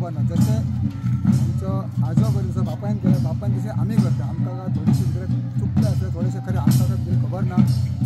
खबर ना. जशें आमचो आजो करी तसो बापायन केलें, बापायन तशें आमी करता. आमकां थोडीशी भितर चुकता आसता, थोडेशें खरें आमकां भितर खबर ना.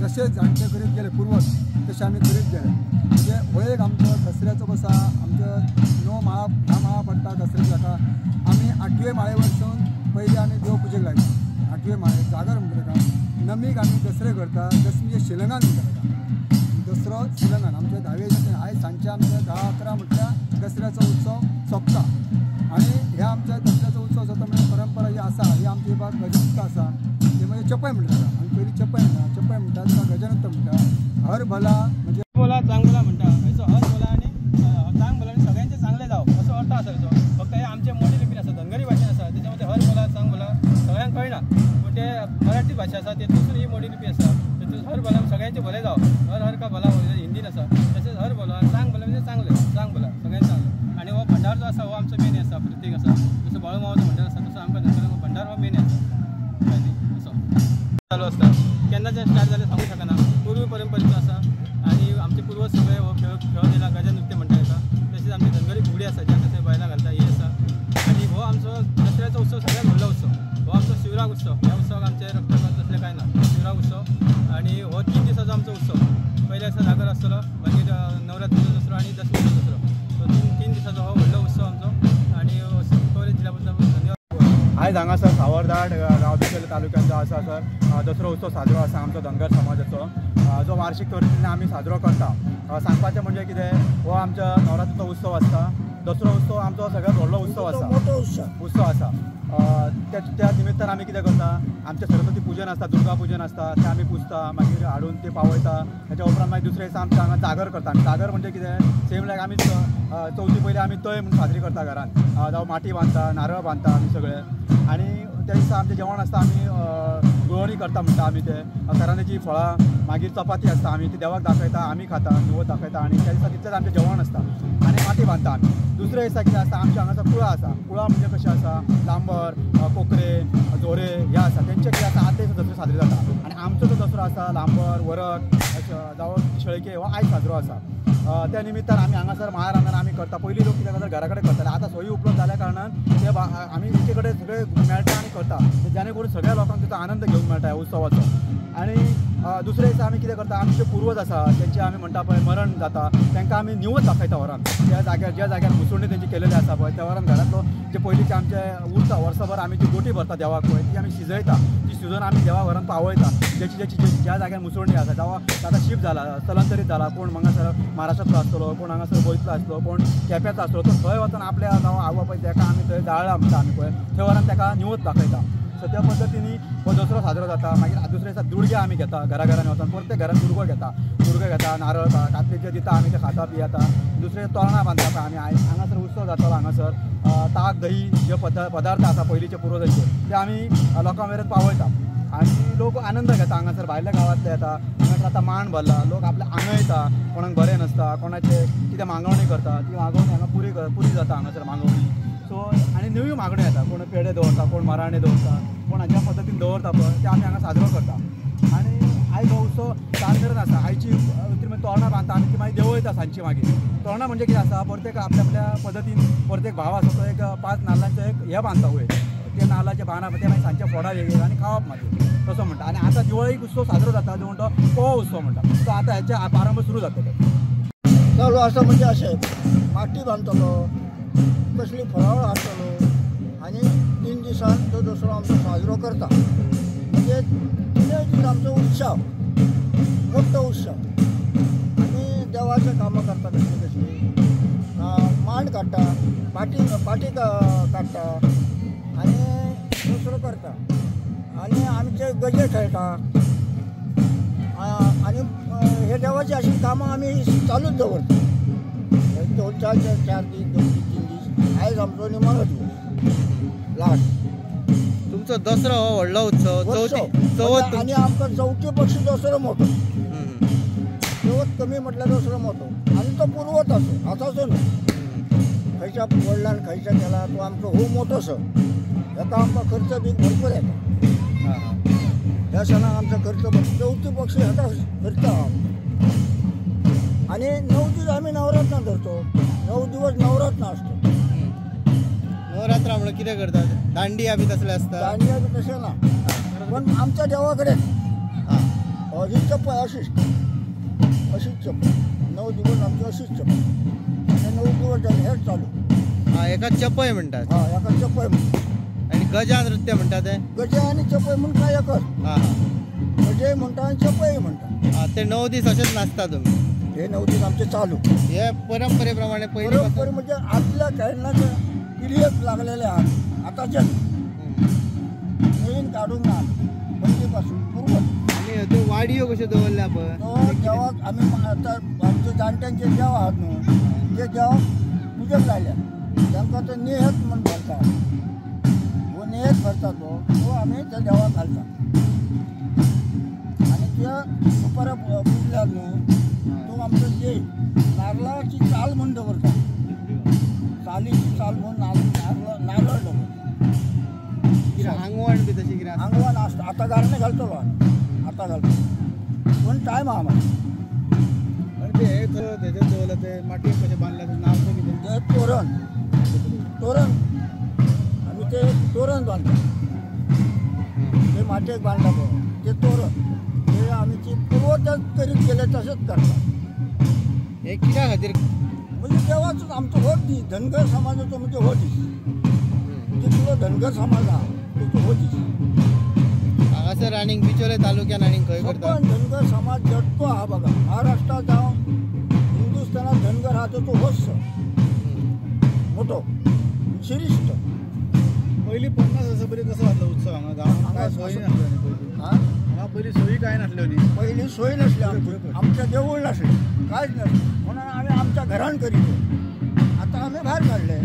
जशें जाणटे करीत गेले पुर्वज तशें आमी करीत गेले. म्हणजे हो एक आमचो दसऱ्याचो कसो आमचो 9 माळा 10 माळा पडटा दसऱ्याच्या. ताका आमी 8वे माळे वरसून पयलीं आमी देव पुजेक लायता. 8वे माळे जागर म्हणटा ताका. नमीक आमी दसरे करता. दसमी शिलंगान म्हणटा ताका. दसरो शिलंगान आमच्या 10वे दिसा आयज सांजचे आमच्या 10-11 म्हटल्यार दसऱ्याचो उत्सव सोंपता. आनी ह्या आमच्या दसऱ्याचो उत्सव जाता म्हणजे परंपरा ही आसा, ही आमची बाग गजनृत्य आसा. ते म्हणजे चपय म्हणटा ताका. आमी पयलीं चपय म्हणटा, चपय म्हणटा ताका गजनृत्य म्हणटा. हर भला म्हणजे बोला चांग भला म्हणटा. हेचो हर भला आनी चांग भला आनी सगळ्यांचें चांगलें जावप असो अर्थ आसा हेचो. फक्त हे आमचे मोडी लिपीन आसा, धनगरी भाशेन आसा, तेच्या मदें हर भला चांग भला सगळ्यांक कळना, पूण ते मराठी भाशा आसा तेतून ही मोडी लिपी आसा. तेतून हर भला सगळ्यांचें भलें जावप, हर हर का भला हिंदीन आसा. तशेंच हर भला चांग भला म्हणजे चांगलें, चांग भला सगळ्यांचें चांगलें. आनी हो भंडार जो आसा हो आमचो मेन आसा, प्रतीक आसा. जसो बाळूमामाचो भंडार आसा तसो आमकां धनगरांक भंडार हो मेन आसा. असो चालू आसता. केन्नाच्यान स्टार्ट जालें सांगूंक शकना, पूर्व परंपरेचो आसा. आनी आमचे पुर्वज सगळे हो खेळ खेळून येयला, गजा नृत्य म्हणटा ताका. तशेंच आमची धनगरी फुगडी आसा, जी आतां थंय बायलां घालता ही आसा. आनी हो आमचो दसऱ्याचो उत्सव सगळ्यांत व्हडलो उत्सव, हो आमचो शिवराक उत्सव. ह्या उत्सवाक आमचे रक्तपात तसलें कांय ना, शिवराक उत्सव. आनी हो 3 दिसाचो आमचो उत्सव. पयल्या दिसा जागर आसतलो, मागीर नवरात्रीचो दसरो आनी दसमीचो दसरो. सो 3 दिसाचो हो व्हडलो उत्सव आमचो. आनी कवरेज दिल्या बद्दल धन्यवाद. आयज हांगासर सावरदाट गांव दिवचले तालुक्यांत जो आसा सर दसरो उत्सव साजरो आसा आमचो धनगर समाजाचो, जो वार्षिक तरेन आमी साजरो करता. सांगपाचें म्हणजे कितें, हो आमचो नवरात्रीचो उत्सव आसता. दसरो उत्सव आमचो सगळ्यांत व्हडलो उत्सव आसा, उत्सव आसा. त्या निमित्तान आमी कितें करता, आमचें सरस्वती पुजन आसता, दुर्गा पुजन आसता, तें आमी पुजता, मागीर हाडून तें पावयता. तेच्या उपरांत मागीर दुसरे दिसा आमच्या हांगा जागर करता. आमी जागर म्हणजे कितें, सेम लायक आमी चवथी पयलीं आमी तय म्हूण साजरी करता घरान, जावं माटी बांदता, नारळ बांदता आमी सगळे. आनी त्या दिसा आमचें जेवण आसता, आमी गुळवणी करता म्हणटा आमी, ते करांद्याची फळां, मागीर चपाती आसता, आमी ती देवाक दाखयता, आमी खाता, निवद दाखयता. आनी त्या दिसा तितलेंच आमचें जेवण आसता आनी माटी बांदता आमी. दुसरे दिसा कितें आसता, आमच्या हांगासर कुळां आसा. कुळां म्हणजे कशें आसा, लांबर, कोकरे, झोरे हे आसा. तेंचे कितें आसा, आदले दिसा दसरो साजरो जाता. आनी आमचो जो दसरो आसा, लांबर, वरक जावं शेळके, हो आयज साजरो आसा. त्या निमित्तान आमी हांगासर महारानान आमी करता. पयलीं लोक कितें करता, घरा कडेन करताले, आतां सोयी उपलब्ध जाल्या कारणान ते आमी एके कडेन सगळे मेळटा आनी करता, जेणे करून सगळ्या लोकांक ताचो आनंद घेवंक मेळटा ह्या उत्सवाचो. आनी दुसरे दिसा आमी कितें करता, आमचे पुर्वज आसा तेंचे आमी म्हणटा पळय मरण जाता, तांकां आमी निवद दाखयता व्हरान. त्या जाग्यार, ज्या जाग्यार मुसुंडी तेंची केलेली आसा पळय, त्या व्हरान घरांतलो जे पयलींचे आमचे उरता वर्सभर आमी जी गोटी भरता देवाक पळय, ती आमी शिजयता, ती शिजोवन आमी देवा घरान पावयता. ज्याची ज्याची ज्या जाग्यार मुसुंडी आसा, जावं आतां शिफ्ट जाला, स्थलांतरीत जाला, कोण हांगासर महाराष्ट्रांतलो आसतलो, कोण हांगासर गोंयतलो आसतलो, कोण केप्याचो आसतलो, तो थंय वचून आपल्या जावं आवय बापाय तेका आमी थंय जाळ्ळा म्हणटा आमी पळय, थंय व्हरान तेका निवद दाखयता. सो त्या पद्दतीन हो दसरो साजरो जाता. मागीर दुसरे दिसा दुर्गे आमी घेता, घरा घरांनी वचून प्रत्येक घरान दुर्गो घेता, दुर्गो घेता, नारळ कातली जे दिता आमी ते खाता पियेता. दुसरे तोरणां बांदता पळय आमी. आयज हांगासर उत्सव जातलो, हांगासर ताक दही जे पदार्थ आसा पयलींचे पुर्वजांचे ते आमी लोकां मेरेन पावयता आनी लोक आनंद घेता. हांगासर भायल्या गांवांतले येता, हांगासर आतां मांड भरला, लोक आपले आंगयता, कोणाक बरें नासता, कोणाचे कितें मागवणी करता, ती मागवणी हांगा पुरी जाता हांगासर मागवणी. सो आनी नव्यो मागण्यो येता, कोण पेडे दवरता, कोण मराणे दवरता, कोण ज्या पद्दतीन दवरता पळय ते आमी हांगा साजरो करता. आनी आयज हो उत्सव चार मेरेन आसा. आयची ती तोरणां बांदता आमी, ती मागीर देंवयता सांजची. मागीर तोरणां म्हणजे कितें आसा, प्रत्येक आपल्या आपल्या पद्दतीन प्रत्येक भाव आसा तो एक 5 नाल्लांचो एक हें बांदता वयर, ते नाल्लाचें बांदप, ते मागीर सांजचे फोडार एक आनी खावप मागीर तसो म्हणटा. आनी आतां दिवाळीक उत्सव साजरो जाता, जो म्हणटा पोवो उत्सव म्हणटा, तो आतां हेचे प्रारंभ सुरू जातलो. चालू आसा म्हणजे अशें माटी बांदतलो, कसली फळावळ हाडटलो आनी 3 दिसान तो दसरो आमचो साजरो करता. म्हणजे 3 दीस आमचो उत्सव, मोठो उत्सव. आनी देवाचें कामां करता, कसली कसली मांड काडटा, पाटी पाटी काडटा आनी दसरो करता. आनी आमचे गजे खेळटा आनी हे देवाची अशी कामां आमी चालूच दवरता. 2 4 4 दीस, 2 दीस, 3 दीस. आयज आमचो निमाणो दिवस लास्ट. तुमचो दसरो हो व्हडलो उत्सव, चवथ, आनी आमकां चवथी पक्षी दसरो मोठो, चवथ कमी म्हटल्यार दसरो मोठो. आनी तो पुर्वत आसो, आतांचो न्हू, खंयच्या वडलान खंयच्या केला तो आमचो हो मोठो सण. हेका आमकां खर्च बी भरपूर येता. ह्या सणाक आमचो खर्च चवथी पक्षी हेका खर्च आहा. आनी 9 दीस आमी नवरात्रां धरतो, 9 दिवस नवरात्रां आसता. नवरात्रा म्हणून कितें करतात? दांडिया बी तसले आसता? दांडिया बी तशें ना, पण आमच्या देवा कडेन ही चप्पल अशीच अशीच चप्पल 9 दिवस आमची अशीच चप्पल आनी 9 दिवस जाले हेच चालू. हां, एका चपय म्हणटात. हां, एका चपय म्हणटात. आनी गजा नृत्य म्हणटा ते? गजे आनी चपय म्हूण काय एकच. हां, गजे म्हणटा आनी चपय म्हणटा. हां, ते 9 दीस अशेच नाचता तुमी? हे 9 दीस आमचे चालू. हे परंपरे प्रमाणे पयलीं परंपरे म्हणजे आदल्या केन्नाचे पिळयेक लागलेले आहात, आतांचे नवीन काडूंक ना पयलीं पासून पूर्वज. आनी त्यो वाडयो कश्यो दवरल्या पळय तो देवाक आमी आतां आमचे जाणट्यांचे देव आहात न्हू, ते देवाक पुजेक लायल्या तांकां तो नेहत म्हूण घालता, हो नेहत भरता तो आमी त्या देवाक घालता. आनी त्या सुपाऱ्या पुजल्यात न्हू तो आमचो ये नारळाची चाल म्हूण दवरता, चालीची चाल म्हूण नारळ दवरता. आंगवण बी तशी कितें? आंगवण आसता, आतां गारणें घालतलो आमी, आतां घालतलो पूण टायम आहा मागीर. आनी ते हे तेजेर दवरला ते मातयेक कशें बांदला तें नांव कितें? ते तोरण, तोरण आमी ते तोरण बांदता, ते मातयेक बांदला पळय ते तोरण, ते आमी ती पुर्वज करीत गेले तशेंच करता. हे कित्या खातीर? म्हणजे देवाचोच आमचो हो दीस, धनगर समाजाचो म्हणजे हो दीस, जितलो धनगर समाज आहा तेचो हो दीस. हांगासर आनीक बिचोले तालुक्यान आनीक खंय करता? धनगर समाज जटको आहा बघा, महाराष्ट्रात जावं हिंदुस्थानात धनगर आहा तेचो होच मोठो शिरिश्ट. पयलीं 50 वर्सां पयलीं कसो जातलो उत्सव हांगा गांवांत? काय सोयी नासल्यो न्ही पयलीं? हांगा पयलीं सोयी कांय नासल्यो न्ही? पयलीं सोय नासली आमची, आमचें देवूळ नासलें, कांयच नासलें, म्हणून आमी आमच्या घरान करीत. आतां आमी भायर काडले,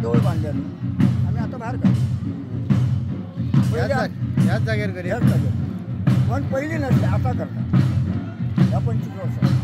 देवूळ बांदलें न्हू आमी आतां भायर काडलें. ह्याच जाग्यार करी? ह्याच जाग्यार, पण पयलीं नासलें, आतां करता ह्या 25 वर्सां.